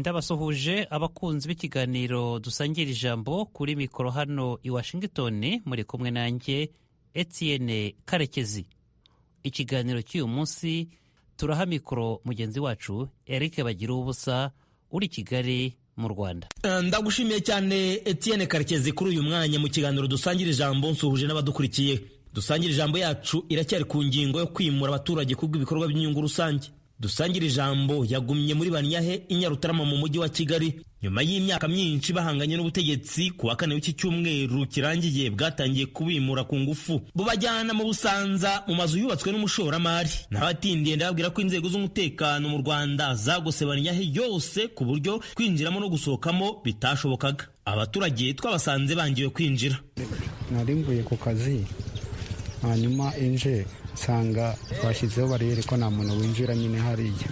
Ndabasuhuje abakunzi b'ikiganiro Dusangira Ijambo. Kuri mikoro hano i Washington muri kumwe nanjye Etienne Karekezi. Ikiganiro cy'uyu munsi turaha mikoro mugenzi wacu Eric Bagira Ubusa uri Kigali mu Rwanda. Ndagushimiye cyane, Etienne Karekezi, kuri uyu mwanya mu kiganiro Dusangira Ijambo. Nsuhuje n'abadukurikiye. Dusangira Ijambo yacu iracyari ku ngingo yo kwimura abaturage kubw'ibikorwa by'inyungu rusange. Dusangira Ijambo yagumye muri Banyahe i Nyarutarama mu Mujyi wa Kigali. Nyuma y'imyaka myinshi bahanganye n'ubutegetsi, ku wa kane w'iki cyumweru kirangiye bwatangiye kubimura ku ngufu, bubajyana mu Busanza mu mazu yubatswe n'umushoramari. N'abatindiye, ndababwira ko inzego z'umutekano mu Rwanda zagose Banyahe yose, ku buryo kwinjiramo no gusohokamo bitashobokaga. Abaturage twabasanze bangiwe kwinjira. Nari mvuye ku kazi, hanyuma inje nsanga bashyizeho bariyeri ko nta muntu winjira nyine hariya.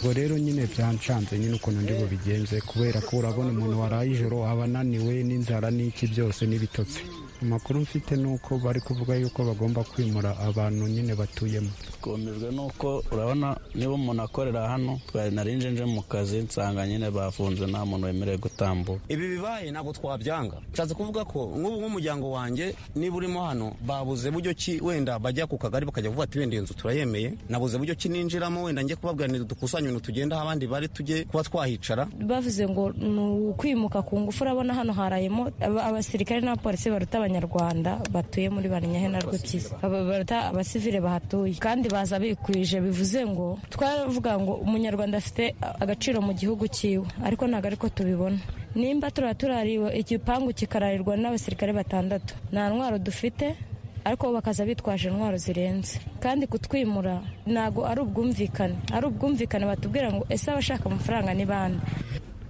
Ubwo rero nyine byancanze nyine ukuntu ndi bubigenze, kubera ko urabona umuntu waraye ijoro aba ananiwe n'inzara n'iki byose n'ibitotsi. Amakuru mfite ni uko bari kuvuga yuko bagomba kwimura abantu nyine batuyemo. Twumijwe nuko urabona niba umuntu akorera hano, twari nari nje mu kazi nsanga nyine bafunze, nta muntu wemerewe gutambuka. Ibi bibaye ntabwo twabyanga. Nshatse kuvuga ko nk'ubu nk'umuryango wanjye niba urimo hano, babuze buryo ki wenda bajya ku kagari bakajya kuvuga ati wenda iyo nzu turayemeye. Nabuze buryo ki ninjiramo, wenda njye kubabwira ngo dukusanye ibintu tugenda aho abandi bari, tujye kuba twahicara. Bavuze ngo ni ukwimuka ku ngufu. Urabona hano harayemo abasirikare n'abapolisi baruta Abanyarwanda batuye muri Banyahe na Rwukiza, baruta abasivile bahatuye, kandi baza bikwije. Bivuze ngo twaravuga ngo Umunyarwanda afite agaciro mu gihugu cyiwe, ariko ntabwo ariko tubibona. Nimba turaba turariwe, igipangu kikararirwa n'abasirikare batandatu, nta ntwaro dufite, ariko bo bakaza bitwaje intwaro zirenze. Kandi kutwimura ntabwo ari ubwumvikane. Ari ubwumvikane batubwira ngo ese abashaka amafaranga ni bande?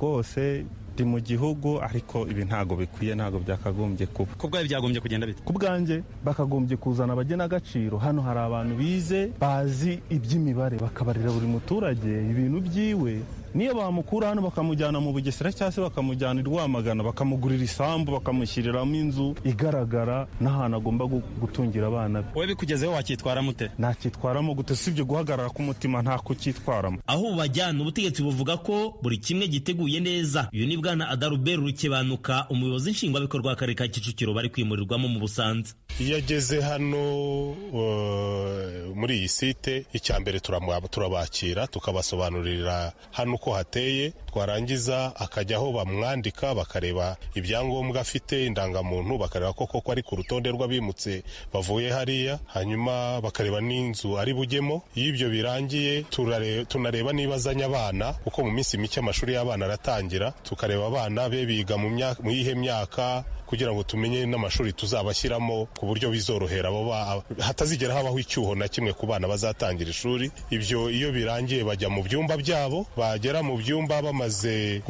Rwose ndi mu gihugu, ariko ibi ntabwo bikwiye, ntabwo byakagombye kuba. Ku bwawe byagombye kugenda bite? Ku bwanjye bakagombye kuzana abagenagaciro. Hano hari abantu bize, bazi iby'imibare, bakabarira buri muturage ibintu byiwe. Niyo bamukura hano bakamujyana mu Bugesera cyangwa se bakamujyana i Rwamagana, bakamugurira isambu, bakamushyiriramo inzu igaragara n'ahantu agomba gutungira abana be. Wowe bikugezeho wacyitwaramo ute? Nacyitwaramo gute? Usibye guhagarara k'umutima, nta kucyitwaramo. Aho bubajyana, ubutegetsi buvuga ko buri kimwe giteguye neza. Uyu ni bwana Adalbert Rukebanuka, umuyobozi nshingwabikorwa w'Akarere ka Kicukiro bari kwimurirwamo mu Busanza. Iyo ageze hano muri iyi site, icya mbere turabakira, tukabasobanurira hano uko hateye. Twarangiza akajya aho bamwandika, bakareba ibyangombwa afite, indangamuntu, bakareba ko koko ari ku rutonde rw'abimutse bavuye hariya, hanyuma bakareba n'inzu ari bujyemo. Iyo ibyo birangiye, tunareba niba azanye abana, kuko mu minsi mike amashuri y'abana aratangira, tukareba abana be biga mu iyihe myaka, kugira ngo tumenye n'amashuri tuzabashyiramo, ku buryo bizorohera abo hatazigera habaho icyuho na kimwe ku bana bazatangira ishuri. Ibyo iyo birangiye bajya mu byumba byabo. Bagera mu byumba, bamaze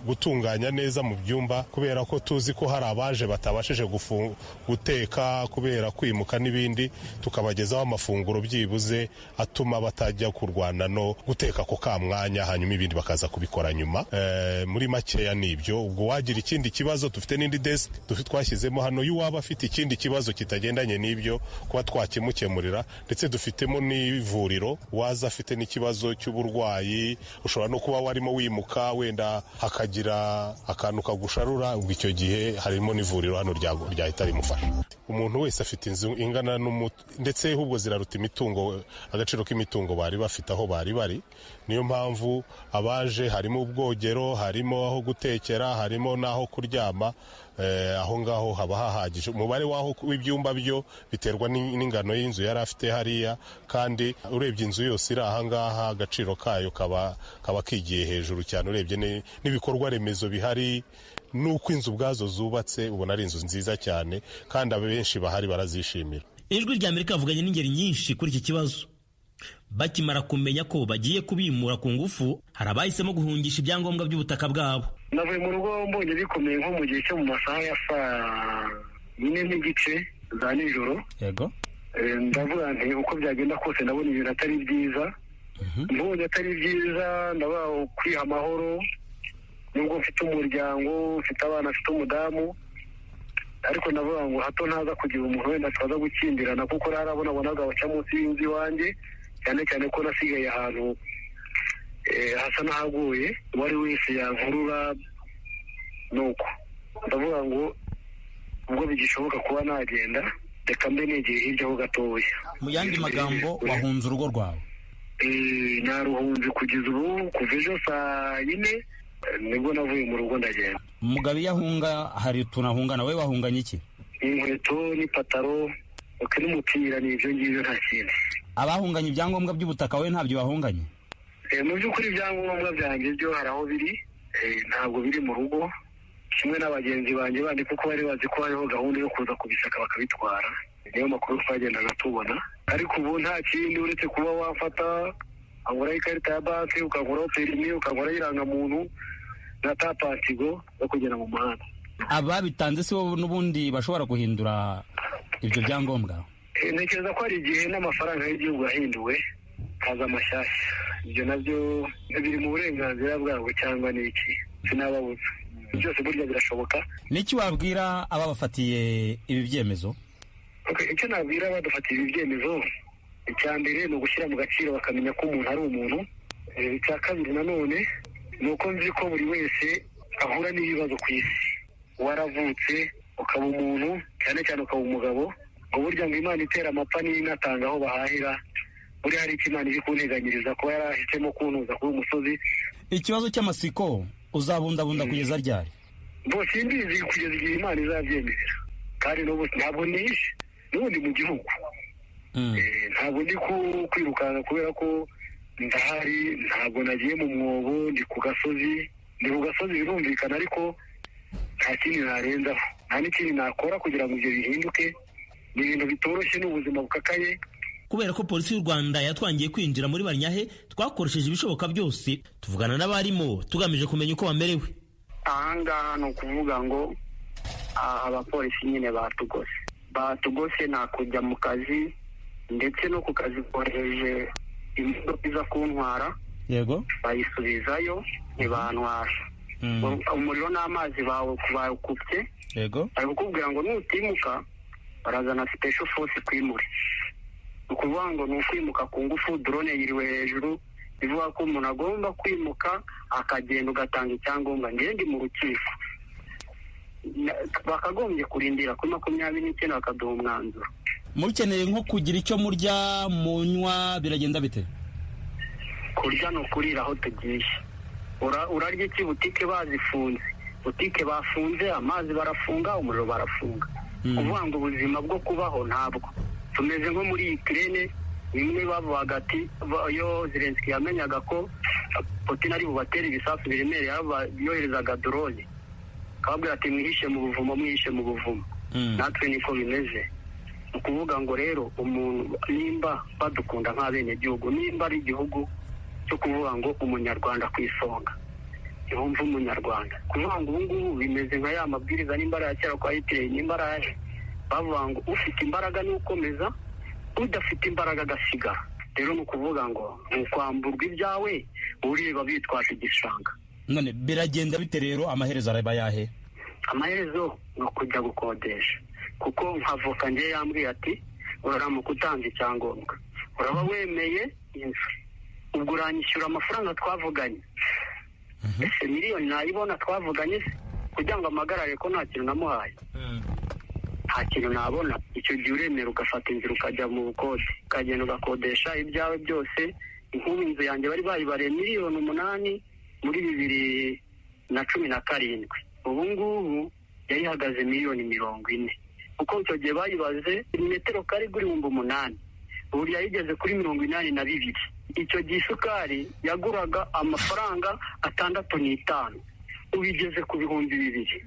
gutunganya neza mu byumba, kubera ko tuzi ko hari abaje batabashije guteka kubera kwimuka n'ibindi, tukabagezaho amafunguro byibuze atuma batajya kurwana no guteka ako ka mwanya, hanyuma ibindi bakaza kubikora nyuma. Muri makeya ni ibyo. Ubwo wagira ikindi kibazo, dufite n'indi desk twashyizemo hano y'uwaba afite ikindi kibazo kitagendanye n'ibyo kuba twakimukemurira. Ndetse dufitemo n'ivuriro, waza afite n'ikibazo cy'uburwayi, ushobora no kuba warimo wimuka, wenda hakagira akantu kagusharura, ubwo icyo gihe harimo n'ivuriro hano ryahita rimufasha. Umuntu wese afite inzu ingana, ndetse ahubwo ziraruta imitungo, agaciro k'imitungo bari bafite aho bari bari. Niyo mpamvu abaje harimo ubwogero, harimo aho gutekera, harimo n'aho kuryama. Aho ngaho haba hahagije. Umubare w'aho w'ibyumba byo biterwa n'ingano y'inzu yari afite hariya. Kandi urebye inzu yose iri aha ngaha, agaciro kayo kaba kigiye hejuru cyane, urebye n'ibikorwa remezo bihari n'uko inzu ubwazo zubatse, ubona ari inzu nziza cyane, kandi abenshi bahari barazishimira. Ijwi rya Amerika yavuganye n'ingeri nyinshi kuri iki kibazo. Bakimara kumenya ko bagiye kubimura ku ngufu, hari abahisemo guhungisha ibyangombwa by'ubutaka bwabo. Navuye mu rugo mbonye bikomeye nko mu gihe cyo mu masaha ya saa 4:30 za nijoro. Yego. Ndavuga nti uko byagenda kose ndabona ibintu atari byiza. Mbonye atari byiza, ndabaha kwiha amahoro, nubwo mfite umuryango, mfite abana, mfite umudamu, ariko ndavuga ngo hato ntaza kugira umuntu wenda twaza gukindirana, kuko rero bonaga baca munsi y'inzu iwanjye, cyane cyane ko nasigaye ahantu Hasa n'ahaguye, uwo ari wese yankurura. Nuko ndavuga ngo ubwo bigishoboka kuba nagenda, reka mbe negeye hirya ho gatoya. Mu yandi magambo, wahunze urugo rwawe? Naruhunze kugeza ubu, kuva ejo saa 4 nibwo navuye mu rugo ndagenda. Mugabe iyo ahunga hari utuntu ahungana, wowe wahunganye iki? Inkweto n'ipataro n'umupira, ni ibyo ngibyo, nta kindi. Abahunganye ibyangombwa by'ubutaka, wowe ntabyo wahunganye? Mu by'ukuri ibyangombwa byanjye byo hari aho biri, ntabwo biri mu rugo kimwe n'abagenzi banjye bandi, kuko bari bazi ko hariho gahunda yo kuza kubisaka bakabitwara. Niyo makuru twagendaga tubona, ariko ubu nta kindi uretse kuba wafata ukaguraho ikarita ya banki, ukaguraho perimi, ukaguraho irangamuntu na tapasigo yo kugera mu muhanda. Ababitanze si bo n'ubundi bashobora guhindura ibyo byangombwa? Ntekereza ko hari igihe n'amafaranga y'igihugu yahinduwe haza amashyashya, ibyo nabyo biri mu burenganzira bwabo cyangwa ni iki, sinababuza, byose burya birashoboka. Niki wabwira ababafatiye ibi byemezo? Icyo nabwira abadufatiye ibi byemezo, icya mbere ni ugushyira mu gaciro bakamenya ko umuntu ari umuntu. Icya kabiri nanone ni uko nzi ko buri wese ahura n'ibibazo ku isi. Waravutse ukaba umuntu, cyane cyane ukaba umugabo, ngo burya ngo Imana itera amapfa niyo inatanga aho bahahira. Buriya hari icyo Imana iri kunteganyiriza kuba yarahisemo kuntuza kuri uyu musozi. Ikibazo cy'amasiko, uzabundabunda kugeza ryari? Bo simbizi, kugeza igihe Imana izabyemerera. Kandi n'ubu ntabwo nishe, n'ubundi mu gihugu ntabwo ndi kwirukanka kubera ko ndahari, ntabwo nagiye mu mwobo, ndi ku gasozi, ndi ku gasozi birumvikana, ariko nta kindi narenzaho, nta n'ikindi nakora kugira ngo ibyo bihinduke. Ni ibintu bitoroshye, ni ubuzima bukakaye. Kubera ko polisi y'u Rwanda yatwangiye kwinjira muri Banyahe, twakoresheje ibishoboka byose tuvugana n'abarimo tugamije kumenya uko bamerewe. Ahangaha ni ukuvuga ngo abapolisi nyine batugose nta kujya mu kazi, ndetse no ku kazi kohereje imodoka iza kuntwara, yego bayisubizayo ntibantwara. Umuriro n'amazi bawukupye, yego bari kukubwira ngo nutimuka barazana special force kwimure. Ni ukuvuga ngo ni ukwimuka ku ngufu, drone yiriwe hejuru, bivuga ko umuntu agomba kwimuka akagenda ugatanga icyangombwa. Ngende mu rukiko, bakagombye kurindira kuri 29 bakaduha umwanzuro. Mukeneye nko kugira icyo murya, munywa, biragenda bite? Kurya ni ukurira aho tugiye. Urarya iki? Butike bazifunze, butike bafunze, amazi barafunga, umuriro barafunga. Kuvuga ngo ubuzima bwo kubaho ntabwo tumeze nko muri Ukraine, bimwe bavugaga ati iyo Zelensky yamenyaga ko Putin ari bubatere ibisasu biremereye, yoherezaga drone akababwira ati mwihishe mu buvumo, mwihishe mu buvumo. Natwe niko bimeze. Ni ukuvuga ngo rero umuntu nimba badukunda nk'abenegihugu, nimba ari igihugu cyo kuvuga ngo umunyarwanda ku isonga, ntibumve umunyarwanda. Kuvuga ngo ubu ngubu bimeze nka ya mabwiriza nimba ari aya kera kwa Hitler, nimba ari ayahe, bavuga ngo ufite imbaraga ni ukomeza, udafite imbaraga agasigara. Rero ni ukuvuga ngo ni ukwamburwa ibyawe ureba bitwaje igishanga. None biragenda bite rero, amaherezo araba yahe? Amaherezo ni ukujya gukodesha, kuko nka voka ngewe yambwiye ati uraramuka utanze icyangombwa uraba wemeye inzu, ubwo uranyishyura amafaranga twavuganye. Ese miliyoni nayibona twavuganye se kugira ngo amagarare ko nta kintu namuhaye? Nta kintu nabona. Icyo gihe uremera ugafata inzira ukajya mu bukode, ukagenda ugakodesha ibyawe byose. Nk'ubu inzu yanjye bari bayibariye 8,000,000 muri 2017, ubu ngubu yari ihagaze 40,000,000, kuko icyo gihe bayibaze metero kare igura 8,000, ubu yayigeze kuri 82. Icyo gihe isukari yaguraga amafaranga 6.5, ubu igeze ku 2,000.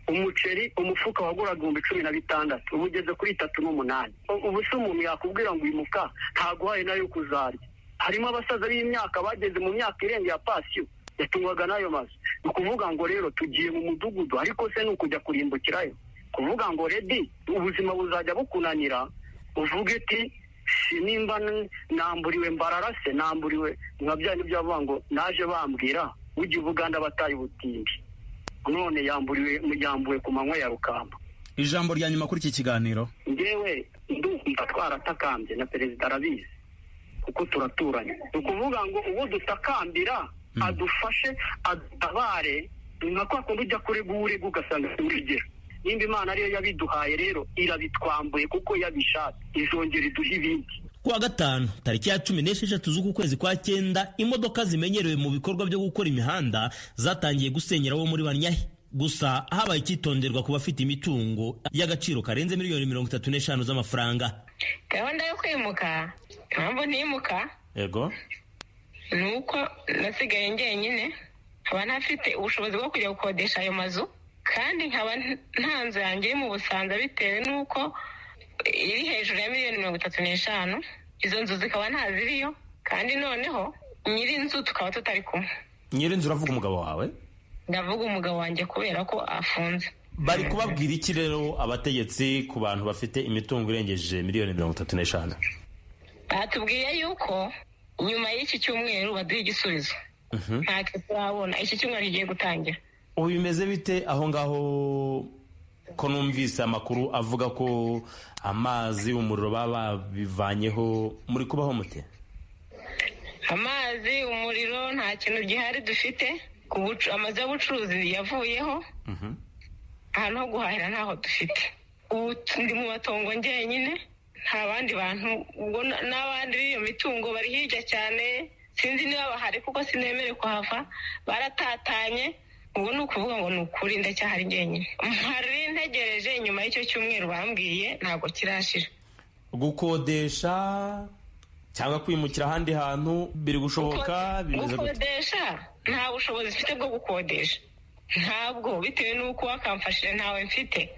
Umuceri umufuka waguraga 16,000, ubu ugeze kuri 3.8. Ubu se umuntu yakubwira ngo imuka ntaguhaye nayo kuzarya? Harimo abasaza b'imyaka bageze mu myaka irenga ya pasiyo yatungwaga n'ayo mazu. Ni ukuvuga ngo rero tugiye mu mudugudu, ariko se ni ukujya kurimbukirayo? Kuvuga ngo redi ubuzima buzajya bukunanira, uvuge ati nimba namburiwe mbarara se namburiwe nka bya nibyo bavuga ngo naje bambwira ujya Uganda bataye ubutindi, none yambuwe ku manywa ya rukamba. Ijambo rya nyuma kuri iki kiganiro? Ngewe ndumva twaratakambye na perezida arabizi, kuko turaturanye. Ni ukuvuga ngo uwo dutakambira adufashe, adutabare, nka kwa kundi ujya kurega uwurega ugasanga urigera. Nimba Imana ariyo yabiduhaye rero irabitwambuye kuko yabishatse, izongera iduha ibindi. Kuwa gatanu tariki ya 16 z'uku kwezi kwa 9, imodoka zimenyerewe mu bikorwa byo gukora imihanda zatangiye gusenyera abo muri Banyahe. Gusa habaye icyitonderwa ku bafite imitungo y'agaciro karenze miliyoni 35 z'amafaranga. Gahunda yo kwimuka, impamvu ntimuka yego ni uko nasigaye njyenyine, nkaba ntafite ubushobozi bwo kujya gukodesha ayo mazu, kandi nkaba nta nzu yanjye iri mu Busanza bitewe n'uko iri hejuru ya miliyoni 35, izo nzu zikaba ntaziriyo, kandi noneho nyir'inzu tukaba tutari kumwe. Nyir'inzu uravuga umugabo wawe? Ndavuga umugabo wanjye kubera ko afunze. Bari kubabwira iki rero abategetsi ku bantu bafite imitungo irengeje miliyoni 35? Batubwiye yuko nyuma y'iki cyumweru baduha igisubizo. Ntacyo turabona, iki cyumweru kigiye gutangira. Ubu bimeze bite aho ngaho ko numvise amakuru avuga ko amazi, umuriro baba babivanyeho, muri kubaho mute? Amazi, umuriro, nta kintu gihari dufite. Amazu y'ubucuruzi yavuyeho, ahantu ho guhahira ntaho dufite. Ubu ndi mu matongo njyenyine, nta bandi bantu, ubwo n'abandi b'iyo mitungo bari hirya cyane, sinzi niba bahari kuko sinemere kuhava, baratatanye. Ubu ni ukuvuga ngo ni ukuri ndacyahari njyenyine, mpari ntegereje nyuma y'icyo cyumweru bambwiye, ntabwo kirashira. Gukodesha cyangwa kwimukira ahandi hantu biri gushoboka? Bimeze gute? Gukodesha nta bushobozi mfite bwo gukodesha, ntabwo, bitewe n'uko wakamfashije ntawe mfite,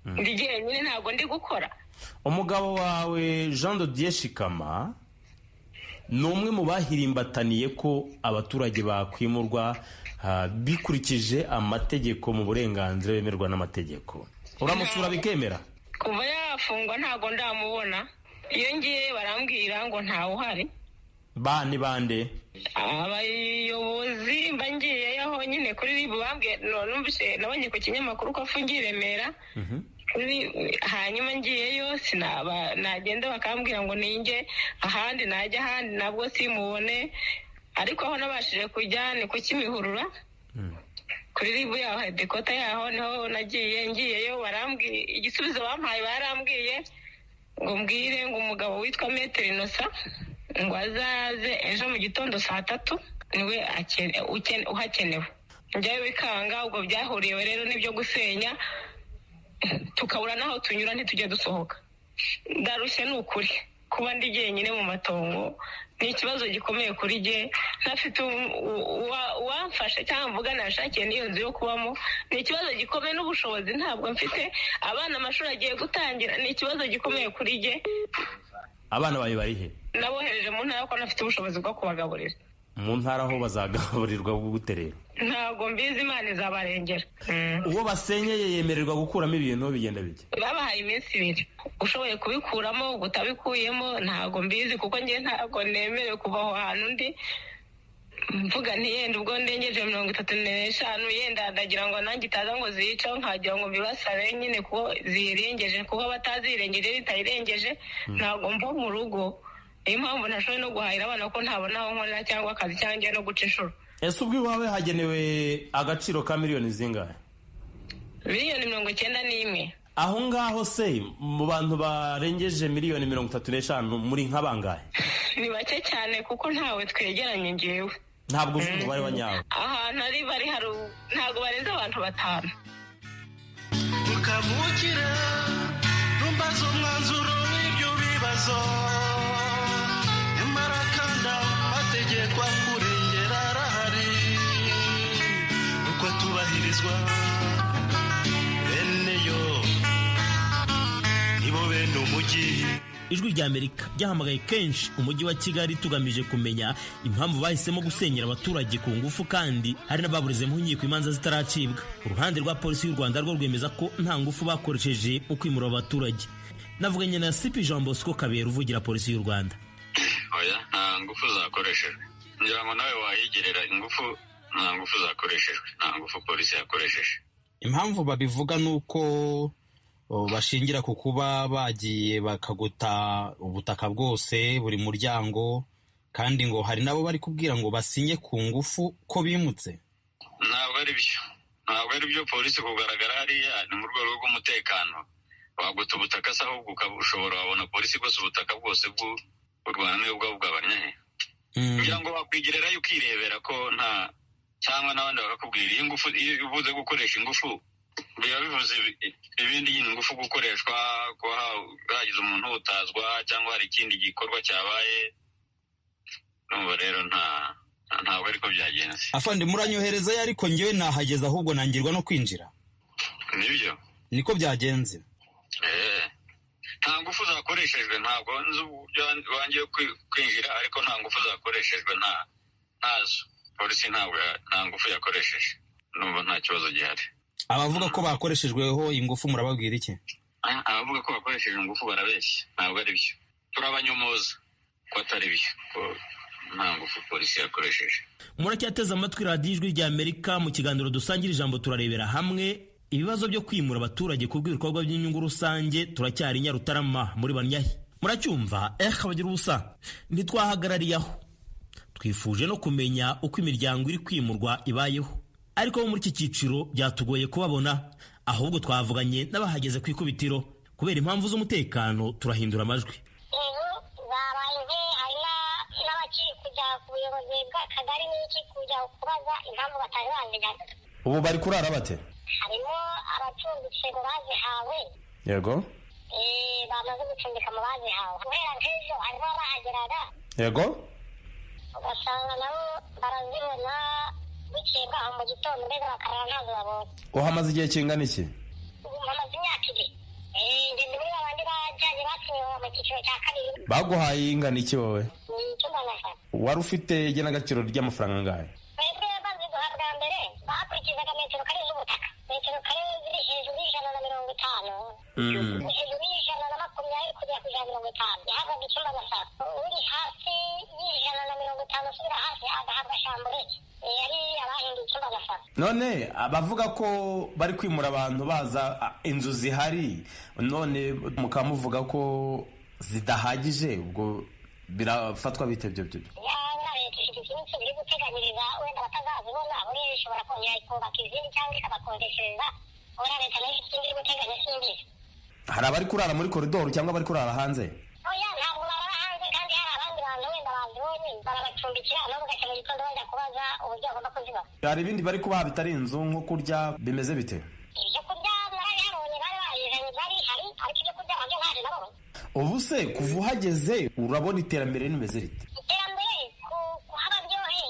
ndi jyenyine, ntabwo ndi gukora. Umugabo wawe Jean de Dieu Shikama ni umwe mu bahirimbataniye ko abaturage bakwimurwa bikurikije amategeko, mu burenganzira bemerwa n'amategeko. Uramusura bikemera? Kuva yafungwa ntabwo ndamubona. Iyo ngiye barambwira ngo ntawe uhari. Ba ni bande? Abayobozi mba ngiyeyo nyine kuri RIB bambwiye, numvise nabonye ku kinyamakuru ko afungiye i Remera. Hanyuma ngiyeyo nagenda bakambwira ngo ninjye ahandi, najya ahandi nabwo simubone. Ariko aho nabashije kujya ni ku Kimihurura, kuri RIB yaho hedikota yaho niho nagiye. Ngiyeyo barambwiye, igisubizo bampaye barambwiye ngo mbwire ngo umugabo witwa Metero Inosa ngo azaze ejo mu gitondo saa 3, niwe uhakenewe. Njyayo bikanga, ubwo byahuriwe rero n'ibyo gusenya, tukabura n'aho tunyura, ntitujye dusohoka. Ndarushye ni ukuri, kuba ndi jyenyine mu matongo ni ikibazo gikomeye kuri jye, ntafite uwamfasha cyangwa mvuga nashakiye n'iyo nzu yo kubamo, ni ikibazo gikomeye, n'ubushobozi ntabwo mfite. Abana amashuri agiye gutangira, ni ikibazo gikomeye kuri jye. Abana bawe bari he? Nabohereje mu ntara kuko ntafite ubushobozi bwo kubagaburira. Mu ntara aho bazagaburirwa gute rero? Ntabwo mbizi, Imana izabarengera. Uwo basenyeye yemererwa gukuramo ibintu bigenda bijya? Babahaye iminsi 2, ushoboye kubikuramo, utabikuyemo ntabwo mbizi, kuko njye ntabwo nemerewe kuva aho hantu ndi. Mvuga ntiyenda ubwo ndengeje 35, yenda ndagira ngo nanjye itaza ngo ziyicaho, nkagira ngo mbibasabe nyine kuko ziyirengeje, kuko batazirengeje zitayirengeje ntabwo mva mu rugo. Niyo mpamvu ntashoboye no guhahira abana ko ntabona aho nkorera cyangwa akazi cyangwa no guca inshuro. Ese ubwo iwawe hagenewe agaciro ka miliyoni zingahe? Miliyoni 91. Aho ngaho se mu bantu barengeje miliyoni 35 muri nka bangahe? Ni bake cyane kuko ntawe twegeranye ngewe. Ntabwo uzi umubare wa nyawo? Ahantu ari bari ntabwo barenze abantu 5. Ukavukire numbaza umwanzuro w'ibyo bibazo, nyamara kandi amategeko akurengera arahari, uko atubahirizwa bene yo nibo bene umujyi. Ijwi rya Amerika ryahamagaye kenshi umujyi wa Kigali tugamije kumenya impamvu bahisemo gusenyera abaturage ku ngufu, kandi hari n'ababurize mu nkiko imanza zitaracibwa. Uruhande rwa polisi y'u Rwanda rwo rwemeza ko nta ngufu bakoresheje mu kwimura abaturage. Navuganye na CP Jean Bosco Kabera uvugira polisi y'u Rwanda. Oya, nta ngufu zakoreshejwe, ngira ngo nawe wahigerera ingufu, nta ngufu zakoreshejwe, nta ngufu polisi yakoresheje. Impamvu babivuga ni uko bashingira ku kuba bagiye bakaguta ubutaka bwose, buri muryango, Kandi ngo hari nabo bari kubwira ngo basinye ku ngufu ko bimutse. Ntabwo ari byo, ntabwo ari byo. Polisi kugaragara hariya ni mu rwego rw'umutekano. Waguta ubutaka se ahubwo ushobora wabona polisi rwose ubutaka bwose bw'u Rwanda niyo bwaba bw'abanyahe, kugira ngo wakwigererayo ukirebera ko nta, cyangwa n'abandi bakakubwira. Iyo ingufu, iyo uvuze gukoresha ingufu biba bivuze ibindi nyine, ingufu gukoreshwa kuba hagize umuntu utazwa cyangwa hari ikindi gikorwa cyabaye. Numva rero ntabwo ariko byagenze. Afande, muranyoherezayo, ariko ngewe nahageze ahubwo nangirwa no kwinjira. Nibyo. Niko byagenze. Nta ngufu zakoreshejwe. Ntabwo nzi uburyo bangiye kwinjira, ariko nta ngufu zakoreshejwe, ntazo. Polisi ntabwo nta ngufu yakoresheje. Numva nta kibazo gihari. Abavuga ko bakoreshejweho ingufu murababwira iki? Abavuga ko bakoresheje ingufu barabeshya, ntabwo ari byo. Turabanyomoza ko atari byo, ko nta ngufu polisi yakoresheje. Muracyateze amatwi Radiyo Ijwi rya Amerika mu kiganiro Dusangira Ijambo. Turarebera hamwe ibibazo byo kwimura abaturage ku bw'ibikorwa by'inyungu rusange. Turacyari Nyarutarama muri Banyahe, muracyumva bagira ubusa. Ntitwahagarariye aho, twifuje no kumenya uko imiryango iri kwimurwa ibayeho, ariko bo muri iki cyiciro byatugoye kubabona. Ahubwo twavuganye n'abahageze ku ikubitiro, kubera impamvu z'umutekano turahindura amajwi. Ubu babaye nke, hari n'abakiri kujya ku buyobozi bw'akagari n'iki kujya kubaza impamvu batari bazigana. Ubu bari kurara bate? Harimo abacumbitse mu bazihawe. Yego. Bamaze gucumbika mu bazihawe guhera nk'ejo, harimo abahageraga. Yego. Ugasanga nabo barazibona bukeye bwaho mu gitondo, mbega bakarara ntazo babonye. Uhamaze igihe kingana iki? Ubu mpamaze imyaka 2. Njye ndi muri babandi bajyanye basinyiwe mu cyiciro cya kabiri. Baguhaye ingana iki wowe? Ni icyumba na saro. Wari ufite igenagaciro ry'amafaranga angahe? Twebwe baziduha bwa mbere bakurikizaga metero kare z'ubutaka, metero kare ziri hejuru y'150, hejuru y'120 kugera ku 150 yahabwaga icyumba na saro. Uri hasi y'150 usubira hasi agahabwa shamburete. Yari abahinduye icyumba na saro. None abavuga ko bari kwimura abantu baza inzu zihari, none mukaba muvuga ko zidahagije, ubwo birafatwa bite byo byo? Yaba leta ifite ikindi biri guteganyiriza wenda batazazibona, buriya ishobora kongera ikubaka izindi cyangwa ikabakodeshereza. Buriya leta nayo ifite ikindi iri guteganya, simbizi. Hari abari kurara muri koridoro cyangwa abari kurara hanze? Oya, ntabwo barara hanze, kandi hari abandi bantu wenda bazibonye barabacumbikira, nabo bugacya mu gitondo bajya kubaza uburyo bagomba kuzibona. Hari ibindi bari kubaha bitari inzu, nko kurya bimeze bite? Ibyo kurya narabihabonye, bari babizanye, byari bihari, ariko ibyo kurya nabyo ntabyo nabonye. Ubu se kuva uhageze urabona iterambere rimeze rite? Iterambere kuhaba ryohe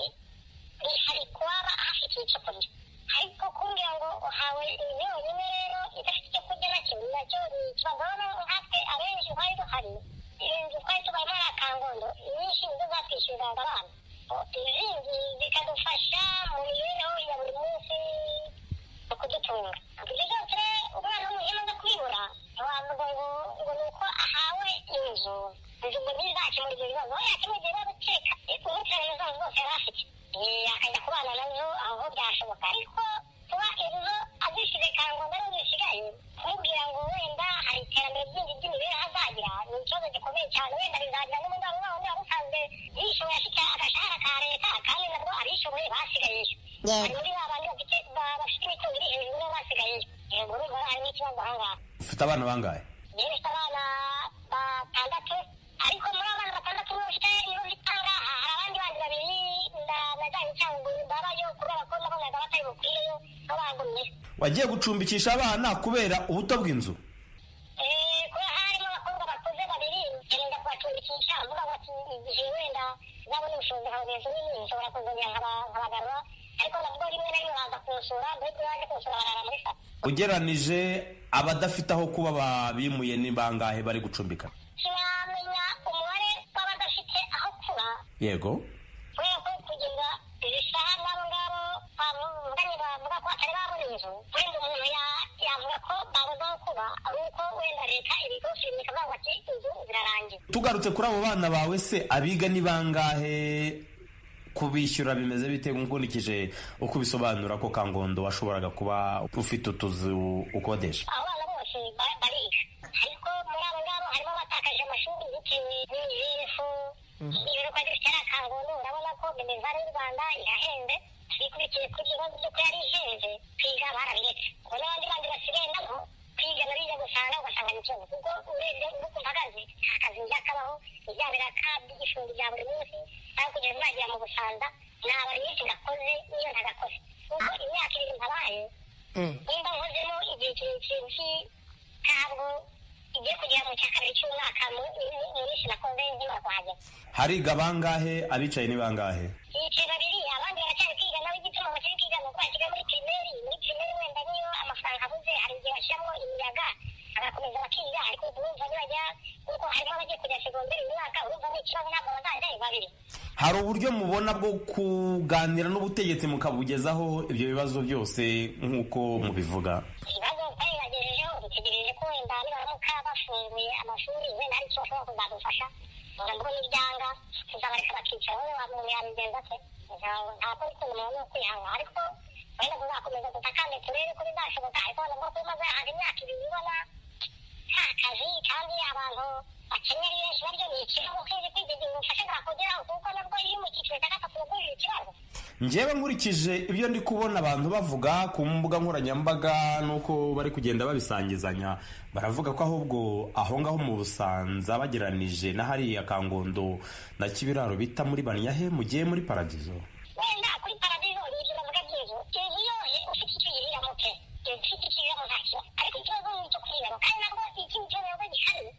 rihari kuwaba ahafite icyo kurya, ariko kumbwira ngo uhawe inzu yonyine rero idafite icyo kurya nacyo nacyo ni ikibazo. Nkatwe abenshi twari duhari, inzu twari tubayemo ari akangondo, inyinshi nizo zatwishyuriraga abana, izindi zikadufasha mu mibereho ya buri munsi mu kudutunga. Ibyo byose rero umwana w'umuhima aza kubibura, ntiwavuga ngo ni uko ahawe inzu, inzu ngo ntizakemura ibyo bibazo. We yakemura ibyo bibazo kereka umutirane zazo zose yari afite, akajya kubana nazo, aho byashoboka. Ariko kuba inzu azisize kangondo arizo zisigaye, kumubwira ngo wenda hari iterambere ryindi ry'imibereho azagira ni ikibazo gikomeye cyane. Wenda bizagira n'ubundi waba wundi wari usanzwe yishoboye afite agashahara ka leta, kandi nabwo abishoboye basigayeyo. Hari muri ba bandi bafite imitungo iri hejuru nibo basigayeyo. Yego, urumva harimo ikibazo aha ngaha. Ufite abana bangahe? Njyewe mfite abana 6, ariko muri abana 6 nibo mfite aha ngaha. Hari abandi bandi babiri najyanye i Cyangugu babayo kubera ko nabonaga batari bukwireyo, bo bagumyeyo. Wagiye gucumbikisha abana kubera ubuto bw'inzu? Kuba harimo abakobwa bakuze babiri, ngenda kubacumbikisha mvuga ngo ati igihe wenda nzabona ubushobozi nkabona inzu nini nshobora kuzongera nkabagarura, ariko nabwo rimwe na rimwe baza kunsura, mbese iyo baje kunsura barara muri saro. Ugeranije abadafite aho kuba babimuye ni bangahe bari gucumbika? Sinamenya umubare w'abadafite aho kuba. Yego. Kubera ko kugeza izi saha n'abo ngabo bavuganye bavuga ko batari babona inzu, wenda umuntu yavuga ko babuze aho kuba ari uko wenda leta ibigufirima ikavuga ngo ati inzu zirarangiye. Tugarutse kuri abo bana bawe se, abiga ni bangahe? Kubishyura bimeze bite nkurikije uko ubisobanura ko Kangondo washoboraga kuba ufite utuzu ukodesha? Abana bose bariga, ariko muri abo ngabo harimo abatakaje amashuri bitewe n'imibereho Ibiro twari dufite ari akangondo, urabona ko minerivare y'u Rwanda irahenze. Bikurikiye kuri ibibazo by'uko yari ihenze, kwiga barabiretse. Ubwo n'abandi bandi basigaye nabo kwiga bariga gusanga ugasanga ni ikibazo, kuko urebye uko mpagaze nta kazi njya kabaho, ibya biraka by'igifungo bya buri munsi aho kugeza nagera mu Busanza nabara iminsi gakoze n'iyo ntagakoze, kuko imyaka 2 ntabaye nimba nkozemo igihe kirekire ntabwo igiye kugera mu cya kabiri cy'umwaka mu minsi nakoze nkimara kuhagera. Hariga bangahe? Abicaye ni bangahe? Yicaye babiri, abandi baracyari kwiga. Nawe igituma bakiri kwiga ni uko basiga muri pirimeri. Muri pirimeri wenda niyo amafaranga abuze hari igihe bashyiramo imiyaga bagakomeza bakiga, ariko urumva nibajya kuko harimo abagiye kujya segonderi uyu mwaka, urumva ni ikibazo, ntabwo bazajyayo babiri. Hari uburyo mubona bwo kuganira n'ubutegetsi mukabugezaho ibyo bibazo byose nk'uko mubivuga? Ibibazo twabibagejejeho, dutegereje ko wenda nibaramuka bafunguye amashuri wenda hari icyo bashobora kuzadufasha. Nabwo n'ibyanga tuzabareka bakicara, wowe wa muntu yabigenza ate? Ntabwo ukuntu umuntu wo kwihanga, ariko wenda tuzakomeza dutakane turebe ko bizashoboka. Ariko nabwo kuba umaze ahantu imyaka 2 ubona nta kazi kandi abantu bakennye ari benshi, naryo ni ikibazo. Kwezi kwiga igihe ubufasha bwakugeraho, kuko nabwo iyo mu cyiciro cya gatatu nabwo biri ikibazo. Njyewe nkurikije ibyo ndi kubona abantu bavuga ku mbuga nkoranyambaga nuko bari kugenda babisangizanya, baravuga ko ahubwo aho ngaho mu Busanza bageranije na hariya Kangondo na Kibiraro bita muri Banyahe mugiye muri paradizo. Wenda kuri paradizo ni ibyo bavuga by'inzu, inzu yo ufite icyo uyiriramo pe, inzu ufite icyo uyiriramo nta kibazo, ariko ikibazo ni icyo kuyibamo. Kandi nabwo ikindi kibazo nabwo gihari,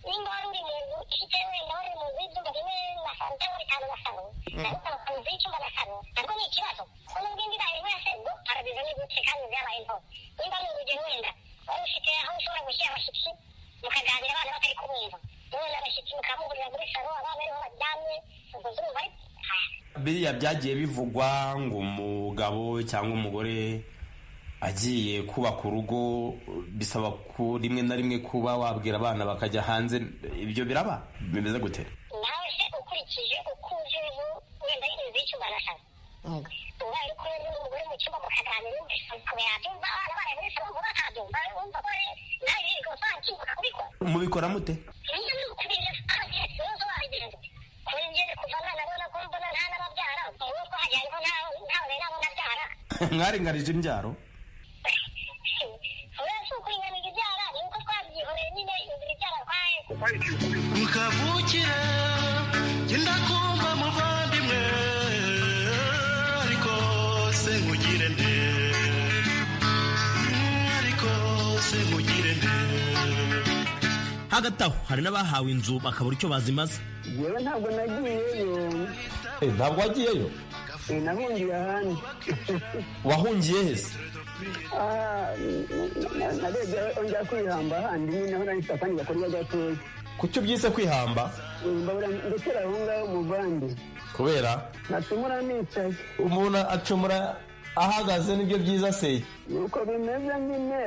nimba wari uri mu nzu ufite wenda wari mu nzu y'ibyumba 4 na salo cyangwa 5 na salo, nawe ukaba mu nzu y'icyumba na salo, nabwo ni ikibazo. Kuko nubwo indi ibaye wese ngo paradizo ni gute kandi inzu yabaye nto. Nimba ari urugero wenda wari ufite aho ushobora gushyira abashyitsi mukaganira abana batari kubumva, none abashyitsi mukamuhurira muri salo abana ariho baryamye, ubwo zumva ari biriya byagiye bivugwa ngo umugabo cyangwa umugore agiye kubaka urugo bisaba ko rimwe na rimwe kuba wabwira abana bakajya hanze, ibyo biraba bimeze gute? Nawe se ukurikije uko uzi inzu, wenda inzu y'icyumba na salo, ubaye uri kumwe n'umugore mu cyumba mukaganira, ukaba yabyumva, abana bari muri salo bakabyumva, wumva ko nawe birirwa ukibuka kubikora. Mubikora mute? Niyo ni ukubireba wabigenza kuri njye kuva nabona ko mbona nta n'ababyara, uwo twahagera ariko ntawe nabona abyara. Mwaringanije imbyaro? Mukavukire genda kumva muvandimwe, ariko se nkugire nde, ariko se nkugire nde. Hagati aho hari n'abahawe inzu bakabura icyo bazimaze. Yewe ntabwo nagiyeyo. Ntabwo wagiyeyo? Nahungiye ahandi. Wahungiye he se? Narebye ongera kwihamba ahandi nyine aho nahise akandi gakorwa gatoya. Kuki ubyise kwihamba? Mbabura ndekera aho ngaho muvandi. Kubera? Nacumura nicaye. Umuntu acumura ahagaze nibyo byiza se? Nuko bimeze nyine,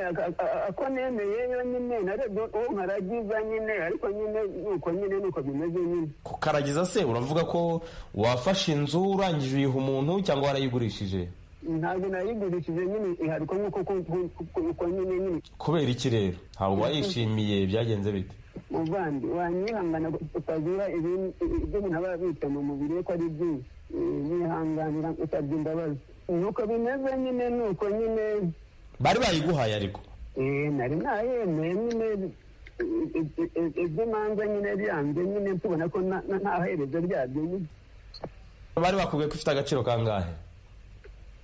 ako nemeyeyo nyine, narebye uwo nkaragiza nyine, ariko nyine nuko nyine nuko bimeze nyine. Kukaragiza se uravuga ko wafashe inzu urangije uyiha umuntu cyangwa warayigurishije? Ntabwo nayigurishije nyine, ihariko nk'uko uko nyine nyine. Kubera iki rero? Ntabwo wayishimiye, byagenze bite? Muvandi wanyihangana utagira ibyo umuntu aba abitse mu mubiri we ko ari byinshi, yihanganira usabye imbabazi. Nuko bimeze nyine, nuko nyine. Bari bayiguhaye ariko? Nari nayemeye nyine, iby'imanza nyine byanze nyine, tubona ko nta herezo ryabyo nyine. Bari bakubwiye ko ifite agaciro kangahe?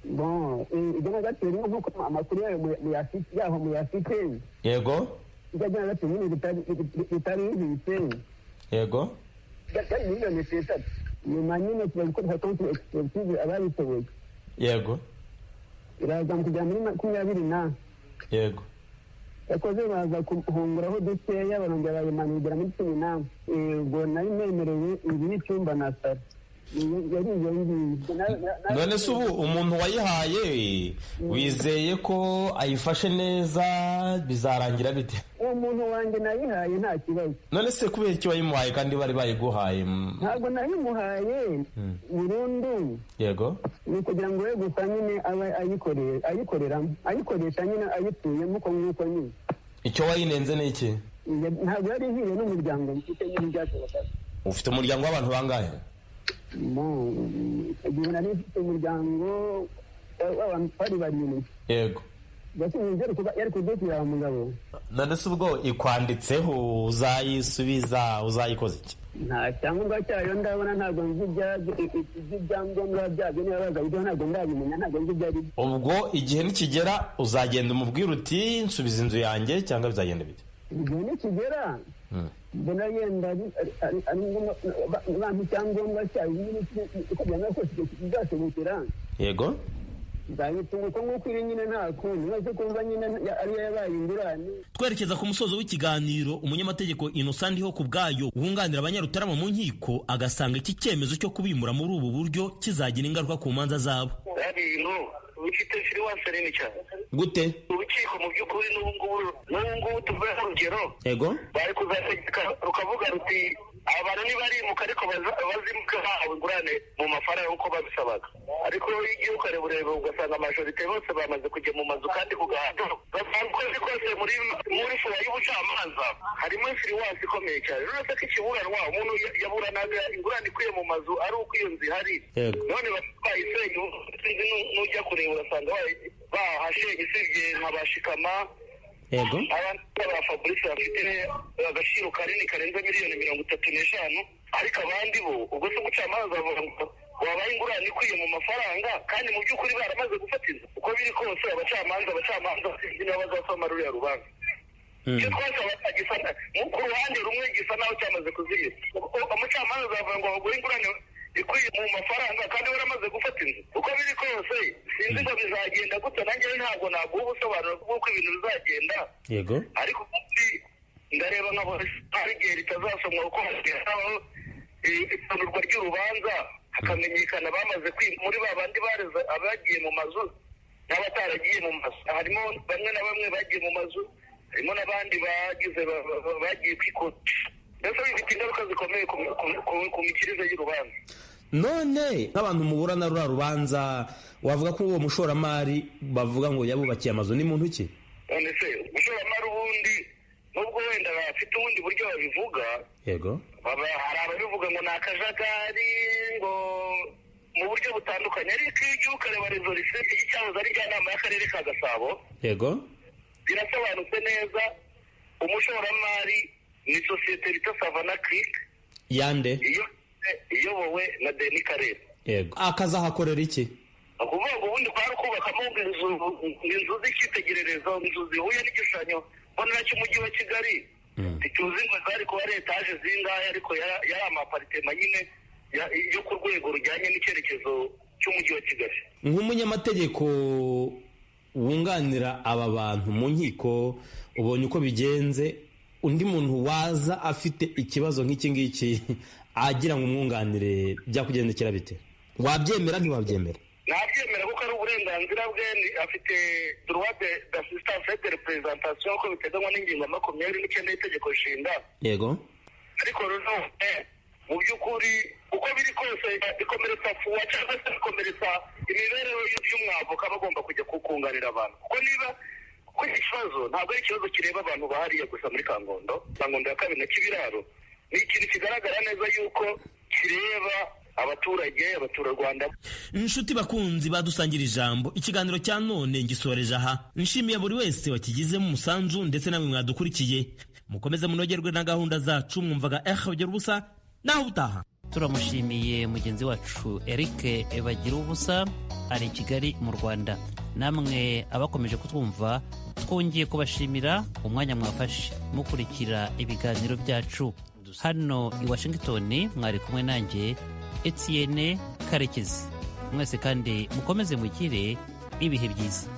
Bon, igenagaciro ni nk'uko amakuru yaho muyafite. Yego. Igenagaciro nyine ritari ribitse. Yego. Byari miliyoni 3. Nyuma nyine tuba gukoresha konti expertise ababishoboye. Yego. Iraza kujya muri 20. Yego. Yakoze baza kuhunguraho dukeya barongera bayimanura muri 14. Ubwo nari nemerewe inzu y'icyumba na salo. None se ubu umuntu wayihaye wizeye ko ayifashe neza bizarangira bite? Uwo muntu wanjye nayihaye nta kibazo. None se kubera iki wayimuhaye kandi bari bayiguhaye? Ntabwo nayimuhaye burundu. Yego. Ni ukugira ngo we gusa nyine abe ayikoreramo, ayikoresha nyine ayituyemo uko nguko nyine. Icyo wayinenze ni iki? Ntabwo yari ihiye n'umuryango mfite nyine byashobokaga. Ufite umuryango w'abantu bangahe? Igihe nari mfite umuryango w'abantu bari 7. Yego. Yari kudutira umugabo. None se ubwo ikwanditseho uzayisubiza, uzayikoze iki? Nta cyangombwa cyayo ndabona, ntabwo nzi ibyangombwa byabyo, niba bazabiduha ntabwo ndabimenya, ntabwo nzi ibyo ari byo. Ubwo igihe nikigera uzagenda umubwira uti nsubiza inzu yanjye, cyangwa bizagenda bite? Igihe nikigera mbona yenda ari ngombwa bampa icyangombwa cyayo nyine, uko byanga kose bizashobokera. Yego. Nzayitunga uko nguko iri nyine, nta kundi maze kumva nyine ariyo yabaye ingurane. Twerekeza ku musozo w'ikiganiro, umunyamategeko Innocent Ndiho ku bwayo wunganira Abanyarutarama mu nkiko agasanga iki cyemezo cyo kubimura muri ubu buryo kizagira ingaruka ku manza zabo. Ibintu bifite firiwanse nini cyane. Gute? Urukiko mu by'ukuri n'ubu ngubu tuvuye urugero. Yego. Bari kuzategeka rukavuga ruti abantu ntibarimuka, ariko bazimuka bahawe ingurane mu mafaranga uko babisabaga. Ariko iyo ugiye ukareba ureba ugasanga majorite bose bamaze kujya mu mazu kandi ku gahato. Ukwezi kose muri fura y'ubucamanza harimo influence ikomeye cyane. Uretse ko ikiburanwa umuntu yaburanaga ingurane ikwiye mu mazu ari uko iyo nzu ihari. None bayisenye, sinzi nujya kureba urasanga bahashenye, usibye nka bashikama. Yego. Abantu ba Fabrice bafite agaciro kanini karenze miliyoni 35, ariko abandi bo ubwo se umucamanza avuga ngo wabaye ingurane ikwiye mu mafaranga kandi mu by'ukuri baramaze gufata inzu. Uko biri kose abacamanza sinzi niba bazasoma ruriya rubanza. Icyo twasaba gisa ku ruhande rumwe gisa naho cyamaze kuzimira. Umucamanza azavuga ngo baguhe ingurane ikwiye mu mafaranga kandi waramaze gufata inzu. Uko biri kose sinzi ngo bizagenda gute, nanjye ntabwo naguha ubusobanuro bw'uko ibintu bizagenda. Yego. Ariko ubundi ndareba nkabona hari igihe ritazasomwa, kuko habaho ipanurwa ry'urubanza hakamenyekana bamaze muri ba bandi bareze abagiye mu mazu n'abataragiye mu mazu. Harimo bamwe na bamwe bagiye mu mazu, harimo n'abandi bagize bagiye kwikota. Mbese bifite ingaruka zikomeye ku mikirize y'urubanza. None nk'abantu muburana ruriya rubanza, wavuga ko uwo mushoramari bavuga ngo yabubakiye amazu ni muntu ki? None se umushoramari ubundi nubwo wenda bafite ubundi buryo babivuga. Yego. Hari ababivuga ngo ni akajagari, ngo mu buryo butandukanye, ariko iyo ugiye ukareba rezolisiyo y'icyahoze ari njyanama y'akarere ka Gasabo. Yego. Birasobanutse neza, umushoramari ni sosiyete bita Savana Creek. Yande? Iyobowe na Deni Karere. Yego. Akazahakorera iki? Ni ukuvuga ngo ubundi kwari kubakamo inzu z'icyitegererezo, inzu zihuye n'igishushanyo mbonera cy'umujyi wa Kigali. Ntituzi ngo zari kuba ari etaje zingahe, ariko yari amaparitema nyine yo ku rwego rujyanye n'icyerekezo cy'umujyi wa Kigali. Nk'umunyamategeko wunganira aba bantu mu nkiko, ubonye uko bigenze, undi muntu waza afite ikibazo nk'iki ngiki agira ngo umwunganire byakugendekera bite? Wabyemera ntiwabyemera? Nabyemera kuko ari uburenganzira bwe, afite droit d'assistance et de représentation uko biteganywa n'ingingo 29 y'itegeko nshinga. Yego. Ariko rero mu by'ukuri uko biri kose bikomeretsa fuwa cyangwa se bikomeretsa imibereho y'umwavoka aba agomba kujya kunganira abantu, kuko niba kuko iki kibazo ntabwo ari ikibazo kireba abantu bahariye gusa muri Kangondo, Kangondo ya kabiri na Kibiraro. Ni ikintu kigaragara neza yuko kireba abaturage, abaturarwanda. Inshuti bakunzi badusangira ijambo, ikiganiro cya none ngisoreje aha. Nshimiye buri wese wakigizemo umusanzu ndetse namwe mwadukurikiye. Mukomeze munogerwe na gahunda zacu. Mwumvaga bagira ubusa, naho ubutaha. Turamushimiye mugenzi wacu Eric Bagira ubusa ari i Kigali mu Rwanda. Namwe abakomeje kutwumva, twongeye kubashimira umwanya mwafashe mukurikira ibiganiro byacu. Hano i Washington mwari kumwe nanjye Etienne Karekezi. Mwese kandi mukomeze mugire ibihe byiza.